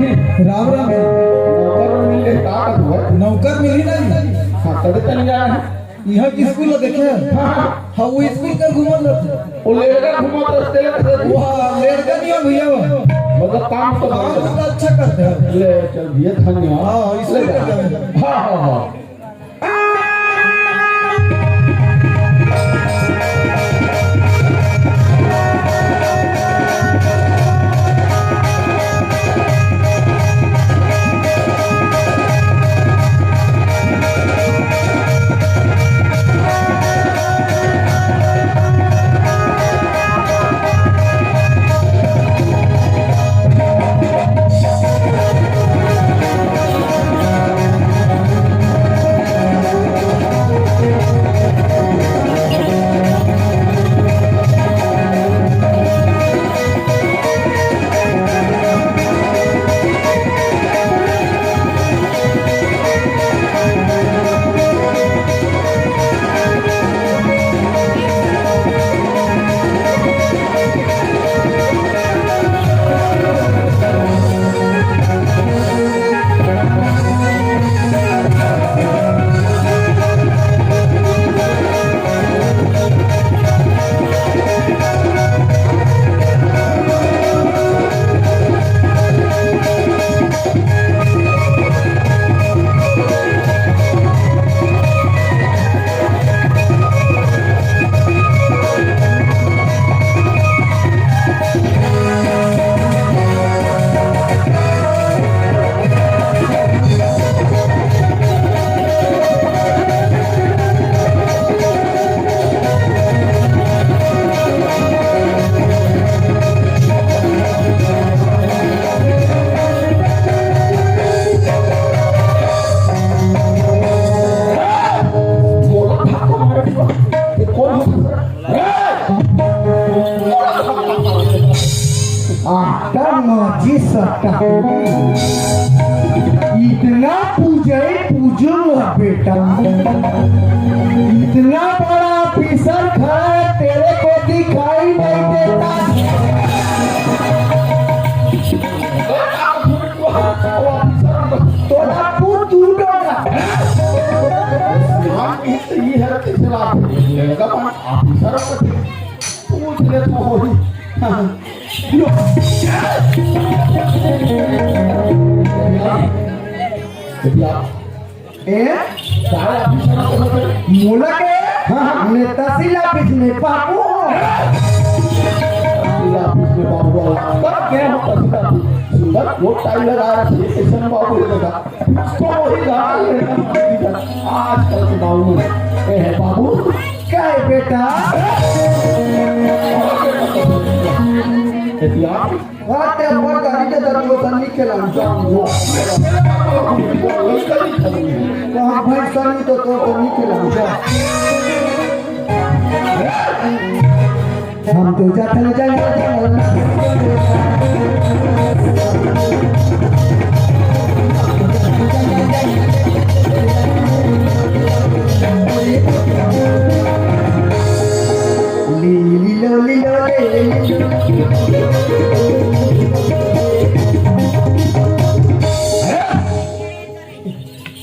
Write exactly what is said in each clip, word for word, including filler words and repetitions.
राम राम। नौकर मिल गए, का करबो? नौकर मिली नहीं। हाँ, तबे तनी जाना है। यहाँ की स्कूल ला देखे हैं? हाँ, हाँ। हाँ, वो स्कूल कर घूमत रहते। वो लेड़का घूमत रस्ते ले करते। वो हाँ, लेड़का नहीं है भैया वो। मतलब काम तो काम बहुत अच्छा करते हैं। ले चल भैया, धन्यवाद। हाँ, हाँ, स्कूल ले कर जा। जाते हैं। हाँ, हाँ, हाँ। आटा माजी सट्टा। इतना पूजई पूजो ना बेटा। इतना बड़ा ऑफिसर खड़ा है, तेरे को दिखाई नहीं देता। तोरा पूत दूर डोरा। ये है तीसरा ऑफिसर। पूछ ले तो होई। हाँ। लो। ए? सारा ऑफिसर को बोल। मोला के? हाँ, हाँ। मैं तहसील ऑफिस में बाबू हूँ। तहसील ऑफिस में बाबू वाला। तब क्या हो तहसील ऑफिस? सुंदर कोट टाई लगा रहा है, कैसे बाबू ये लगा? तो वही गाल है, आजकल के बाबू में। ए है बाबू, क्या है बेटा? ए दिया। हाँ, ते अपन गाड़ी के दर वो तनी के लाऊं जा। वो। कहाँ भाई सनी तो, तो तनी के लाऊं जा। हम तो जाथन जंगल, जंगल। ली, ली लो, ली लो, ले, ले लो।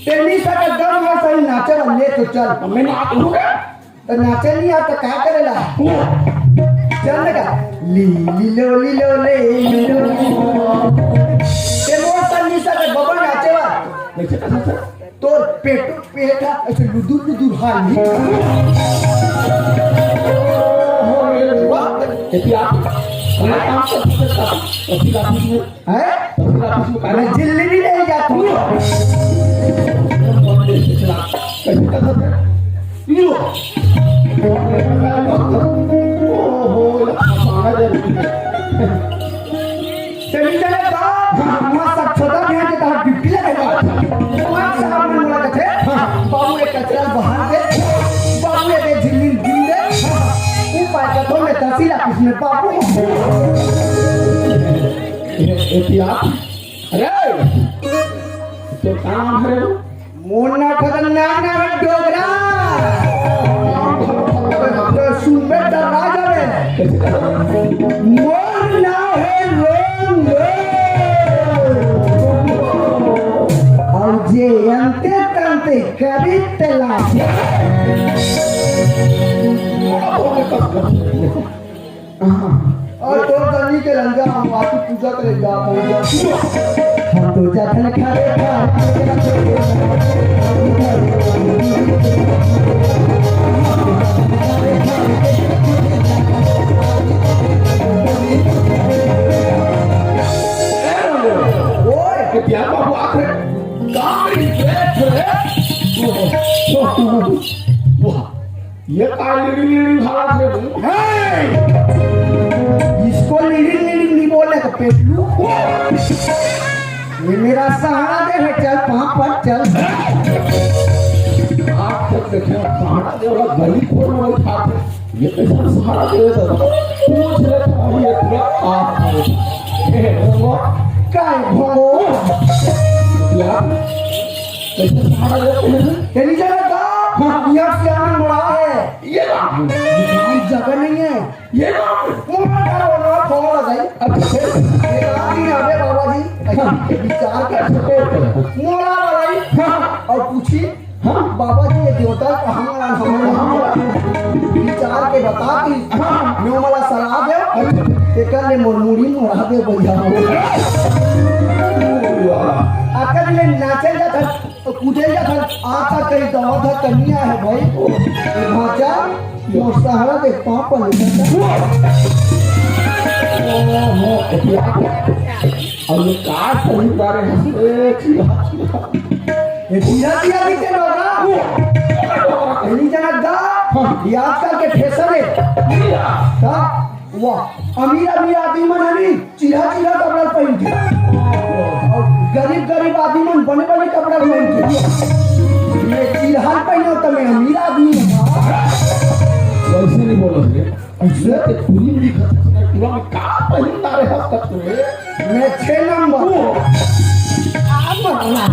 तेनी सा का दम है सही नाचे वाले तो चल। मैं नाच लूंगा। तो नाचे नहीं आता, का करेला? चल लगा। ली, ली लो, ली लो, ले, ली लो। ते मोर सन निशा के बबा नाचेवा। कैसे, कैसे, कैसे? तोर पेट, पेट हा, ऐसे लुदुर, लुदुर हाल ही। एती आप, हमारे काम करते, करते, करते, करते, हैं? अरे जिल्ली भी नहीं जाती। चली जाए बाप, हम सब छोटा ध्यान देता है, ड्यूटी लगे बाप। बाप साहब ने बोला था, बाबू एक कचरा बाहर दे, बाबू एक झिल्ली गिन दे, ऊपर का तो मैं तहसील ऑफिस में बाबू। ये, ये क्या? अरे, तो का नाम है रे? मोर नाम खतरनाक नाम है डोगरा। तो सुनबे डरा जावे। मोर नाम है रोंग। और तोर जनी के लंजा हम वासी पूजा करे जात हन। हम तो जाथन खाए खाए। ओए, के प्यार बाबू आखिर गाड़ी देख रे। वाह, ये का लीड़ी लीड़ी भागत रे तू? हे! इसको लीड़ी लीड़ी नहीं बोलने का पेटलू। ये मेरा सहारा दे है, चल पापा चल। आप तक देखे सहारा दे वाला गली खोल में उठा दे। ये कैसा सहारा दे देता? पूछ ले तो ये पूरा आप। हे भगवान, काय भगवान? यार, कैसे सहारा देते हैं? तेरी जगह का? हाँ। यहाँ से आनंद बड़ा है। ये बात है। ये जगह नहीं है। ये बात है। मोटा बड़ा बड़ा फोन लगाई। अच्छा, फिर? ये रात ही आवे बाबा जी। हाँ। विचार कर। अच्छा, फिर? मोड़ा वाला ही। हाँ। और पूछी, हाँ। बाबा जी, ये देवता कहाँ है? हाँ। विचार के बता दी। हाँ। मैं वाला सलाह दे। अच्छा। तेकर ले मोर मुड़ी मोड़ा दे भैया। वाह। अकल ले नाचे जात है। तो कूदे जाथन, आता कहीं दवा था कनिया है भाई। ये भांचा, मोर सहारा दे पापा ले जाता। और ये का सही बारे हंस रे, चिल्ला, चिल्ला। ये चिल्ला दिया भी तेरा ना। नहीं जाना दा, ये आजकल के फैशन है। हाँ, वाह, अमीर अमीर आदमी मन है नी, चिरहा चिरहा कपड़ा पहन के। और गरीब गरीब आदमी मन बने बने कपड़ा पहन के। मैं चिरहा पहनो तो मैं अमीर आदमी हूँ। वैसे नहीं बोलो रे। ऐसे तो पूरी नहीं खत्म, पूरा में का पहन ला रहे हो तक रे? मैं छह नंबर। ओ। आ मरना।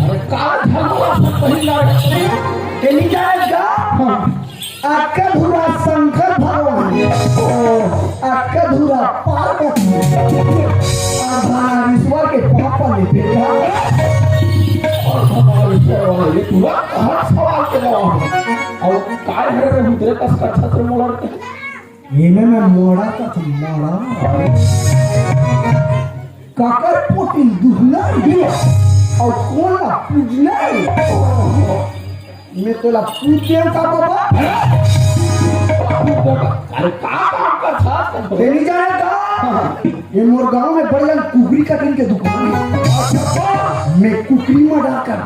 अरे का झगड़ा सब पहन ला रहे हो? ये नहीं जाएगा? हाँ। अक्का धुरा शंकर भगवान, अक्का धुरा पार्वती, आधा नारेश्वर के पापा ले बेटा। और हमारे ऊपर वाले ये पूरा हर सवाल के जवाब है। और काय है रे उधर का अच्छा से मोड़ा रे? ये में मैं मोड़ा का था, मोड़ा। काकर पोटिल दुहना और कोला पूजना। मैं तोला पूछ देव का बाबा? अरे का काम का था? तेरी जाने का? ये मोर गांव में बड़े कुकरी कटिंग के दुकान है। मैं कुकरी मर्डर कर।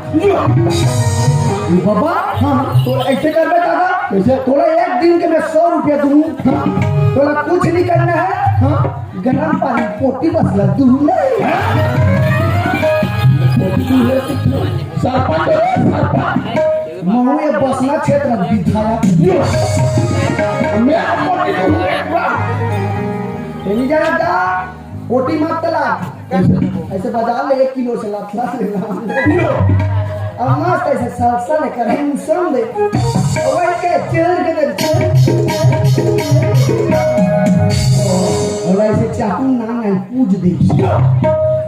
ये बाबा, हाँ, तो ऐसे कर बेटा का? कैसे? तोला एक दिन के मैं सौ रुपया दूँ। हाँ। तोला कुछ नहीं करना है। हाँ। गरम पानी पोटी बस लड्डू नहीं। पोटी है सरपंच, सरपंच। महू ये बसना क्षेत्र विधायक। मैं पोटी दूँ एक बार। तेरी जाना था, पोटी मत तला। ऐसे बाजार ले एक किलो से लात लात ले ला। अब मस्त ऐसे सरसा ले कर हम सुन दे। और वही के चल के दे। और ऐसे चाकू नाम है पूज दे।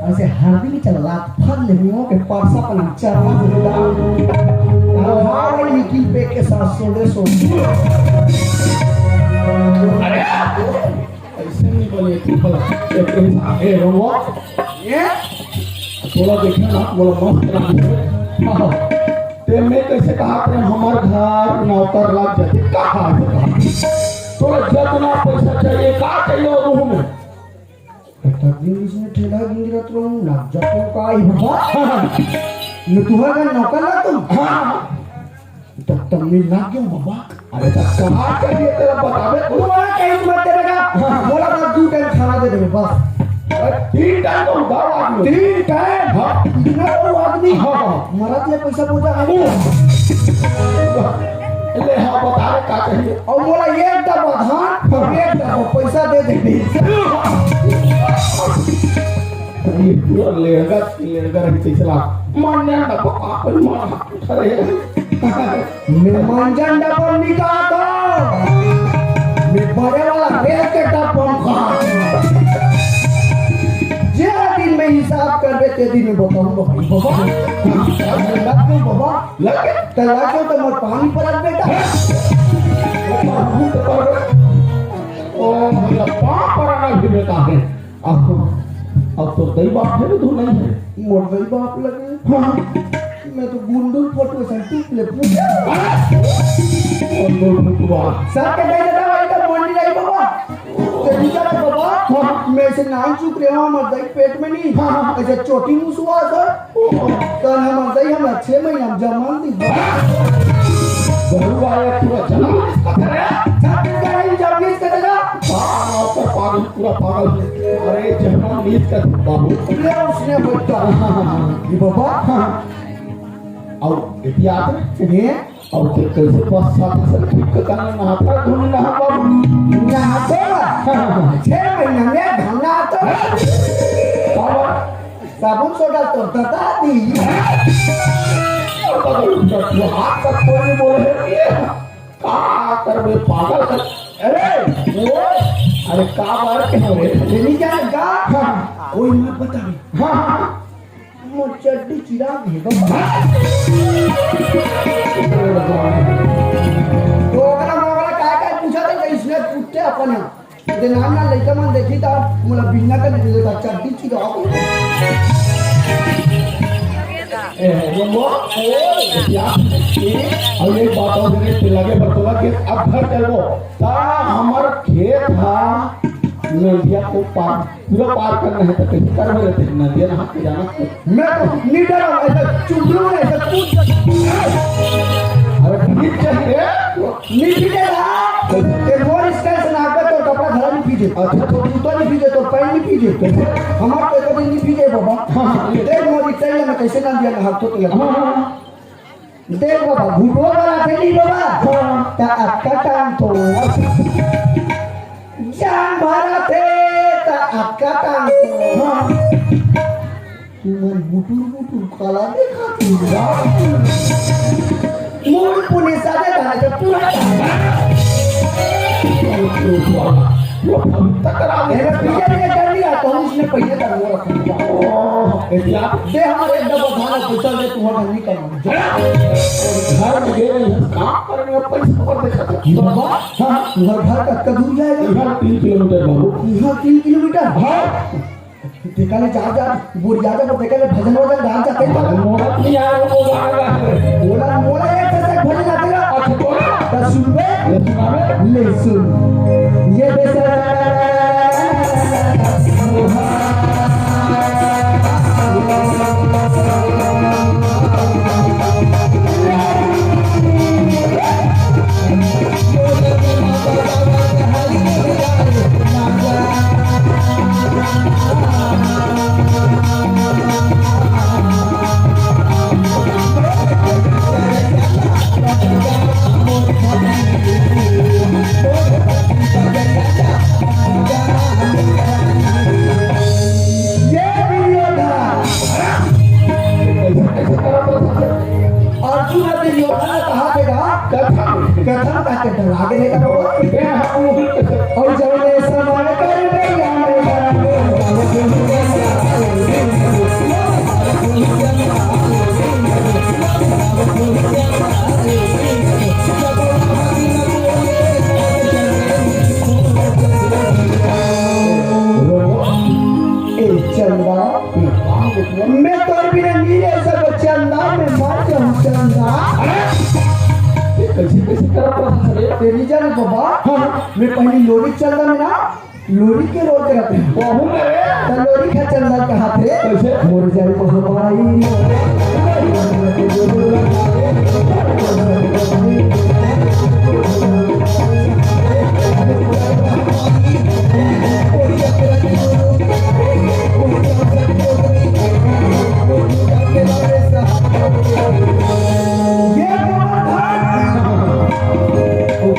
ऐसे हर दिन चल लात फर ले मुंह के परसा पना चरवा दे। और हाँ वही निकी पे के साथ सोले सो। अरे! ऐसे नहीं बोले, तू बोला, ए, ए, ए, रोमो, ये? थोड़ा देखना ना, बोला, मस्त लगा। हाँ। ते मैं कैसे कहा, ते हमार घर नौकर लग जाते, कहा से कहा। थोड़ा जितना पैसा चाहिए, का चाहिए वो रूम में? इतना दिन इसने ठेला गिंगरत रहूं, लग जाते का ही बाबा। मैं तुम्हारा नौकर लग तुम? हाँ। तब तब में लाग गयो बाबा। अरे तब कहा करिए तेरा बतावे तू। तुम्हारा कहीं मत देगा। हाँ। बोला बस दो टाइम खाना दे देवे बस। अरे तीन टाइम तो उठाओ आदमी। तीन टाइम? हाँ। इतना बड़ा आदमी। हाँ, हाँ। मरत ले पैसा बोझा है। ले हाँ बता रे का चाहिए। और बोला एक डब्बा धान और एक डब्बा पैसा दे दे। ये पूरा लेगा, लेगा रही पिछला। मान्या डब्बा अपन मार खा रहे हैं। मैं मंजन डबल निकाल दो। मैं बड़े वाला रेल के डब्बा में खा। जे दिन में हिसाब कर दे, ये दिन में बताऊंगा भाई बाबा। लग गयो बाबा। लग गयो? त लग गयो त मोर पानी परत बेटा। ओ, मेरा पाँव पड़ना भी बेटा है। अब, अब तो दई बाप है, तू नहीं है। मोर दई बाप लगे। हाँ। मैं तो गुंडू फोटो से टूट ले पूछा। गुंडू फोटो। सर के दे देता भाई तो मोर नहीं रही बाबा। तेरी तरह बाबा, हाँ। मैं से नाम चुप रहे हूँ, मर दई पेट में नहीं। हाँ, हाँ। ऐसे चोटी मुसुआ सर। तो हम मर दई, हम छह महीना में जमान दी। जरूर आया, पूरा जन्म इसका करे। छत्तीसगढ़ में जन्म इसका देगा। हाँ, ऊपर पागल, पूरा पागल। अरे, जन्म नीत का बाबू। ले उसने बच्चा। हाँ, हाँ, हाँ। ये बाबा। हाँ। और इतिहास में? ये? अउ ते कइसे बस साथे से ठीक के तने नहाता धोनी नहा बाबू? नहातो? छह महीना में हम नहातो। बाबा। साबुन सोडा तो दता दी। बाबा, तू हाथ तक कोई नहीं बोले है ये। का करबे पागल कर। अरे, वो, अरे का बार के हो रे? ये नहीं क्या लगा? हाँ। कोई मत बता। हाँ, हाँ, हाँ। मोर चड्डी चिरा दे। तो ओकरा मोकरा काय काय पूछा था, इसने पूछते अपन। दे नाम ना लइका मन देखी था, मोला बिन्ना कर दे देता, चड्डी चिरा दे। ए, वो, वो, ए, क्या? ए, और एक बात और, मेरे लगे बरतला के अब घर चलबो। ता हमर खेत हा नदिया को पार पूरा पार करना है तो कैसे करबे रे? नदिया नहा के जाना। मैं तो नहीं डरा, ऐसा चुगलू नहीं, ऐसा कूद। अरे भीग चाहिए। नहीं भीगेगा। एक और स्टाइल से नाक पे तो कपड़ा धरा नहीं भीगे। अच्छा, तो जूता नहीं भीगे, तो पैंट नहीं भीगे। कैसे? हमारे तो कभी नहीं भीगे बाबा। हाँ, हाँ, ये। देख मोरी स्टाइल में कैसे ना दिया हाथ तो लगा। हाँ, हाँ, हाँ। देख बाबा, घुटवा वाला थे नहीं बाबा। हाँ। ता अक्का टांग तो। जान भरा थे, ता अक्का टांग तो। हाँ। तुमन बुटुर बुटुर काला देखा तू। मूड पुने सादे दाने जब पूरा। वो भक्ता करा दे। मेरा पीछे पीछे कर लिया, तो उसने पहले कर वो रखा। ओह, इतिहास। दे हमारे एक डब्बा धान है, पैसा दे, तुम्हारा नहीं करना। घर में गए नहीं, काम करने में पैसा पर देखा था। बाबा, हाँ, तुम्हारा घर का कदूर जाएगा? यहाँ तीन किलोमीटर बाबू। यहाँ तीन किलोमीटर? हाँ। देखा ले, जा, जा, बोरिया जा, देखा ले, भजन वजन गान जाते हैं। भजन मोहन नहीं आया, वो गाना गा रहे। बोला, बोला, एक से एक भजन आते हैं। अच्छा, बोला। तो सुन बे। ये सुना बे। ले सुन। ये बेचारा ये दुर्योधन। अर्जुन अउ दुर्योधन कहा थे गा? कथम। कथम का के डरा के नहीं कहा। और जब मैं समान कर गया मैं ए चंदा, मैं तोर बिना नहीं रह सकता चंदा, मैं मर जाऊँ चंदा। अरे, ये कैसे, कैसे कर रहा था रे? तेरी जान बाबा, हाँ। मैं पहली लोरी चंदा में ना, लोरी के रोज रहते हैं। बहू रे। तो लोरी का चंदा कहा थे? कैसे? मोर जान को हमारी। ये तो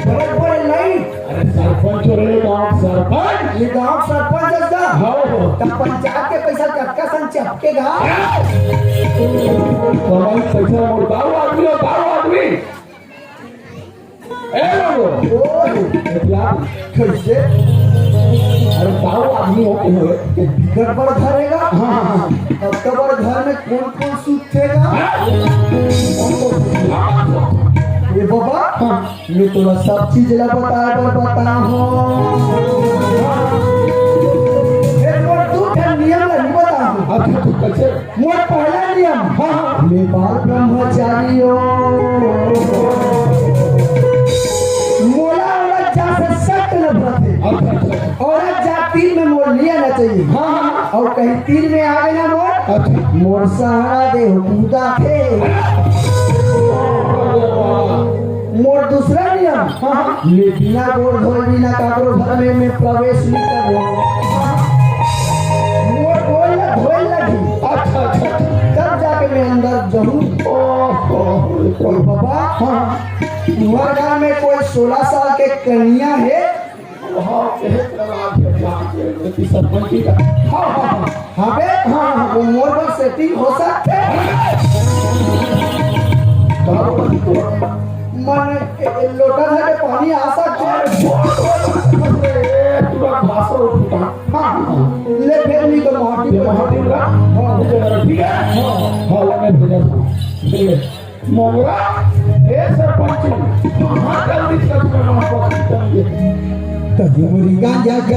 बड़ा बड़े लाइन। अरे सरपंच रे, गांव सरपंच। ये गांव सरपंच है इसका? हाँ। तब पंचायत के पैसा कतका सन चपकेगा? कमाई पैसा मोर दाऊ आदमी हो, दाऊ आदमी। ए लोगो। ओए। ए प्यार। कैसे? अरे दाऊ आदमी हो के हुए। ये बिगड़ बड़ धरेगा? हाँ, हाँ, हाँ। अब तोर घर में कोन कोन सुतथे गा? ए बाबा, मैं तोला सब चीज ला बताए बर बताहूँ। ए, मोर दू ठन नियम ला नहीं बताहूँ। अच्छा, तू कैसे? मोर पहला नियम, हाँ, हाँ। मैं बाल ब्रह्मचारी हूँ। मोला औरत जात से सख्त नफरत हे। अच्छा, अच्छा। औरत जात तीर में मोर नहीं आना चाहिए। हाँ, हाँ। अउ कहीं तीर में आ गे ना मोर, अच्छा। मोर सहारा दे हो कूदा थे। मोर दूसरा नियम, हाँ, हाँ। मैं बिना गोड़ धोए बिना काकरो घर में मैं प्रवेश नहीं करूँ। मोर गोड़ ला धोए लगी। अच्छा, अच्छा। तब जाके मैं अंदर जाऊँ। ओहो। बाबा, हाँ। तुम्हारे घर में कोई सोलह साल के कन्या है? हाँ, एक लाख के जाके सरपंची का। हाँ, हाँ, हाँ। हाँ बे, हाँ, हाँ, वो मोर बर सेटिंग हो सकथे। मन ए, ए, लोटा धर के पानी आ सकथे। अरे, पूरा भाषा उठा। हाँ, हाँ। ले फेर नहीं तो माटी ये पे माटी ला। हाँ। ठीक है? हाँ। हाँ, ला मैं भेजा था। ठीक है। मोंगरा, ए सरपंच, कहाँ जल्दी सच में वहाँ पर खत्म ये? तभी मुरी गांजा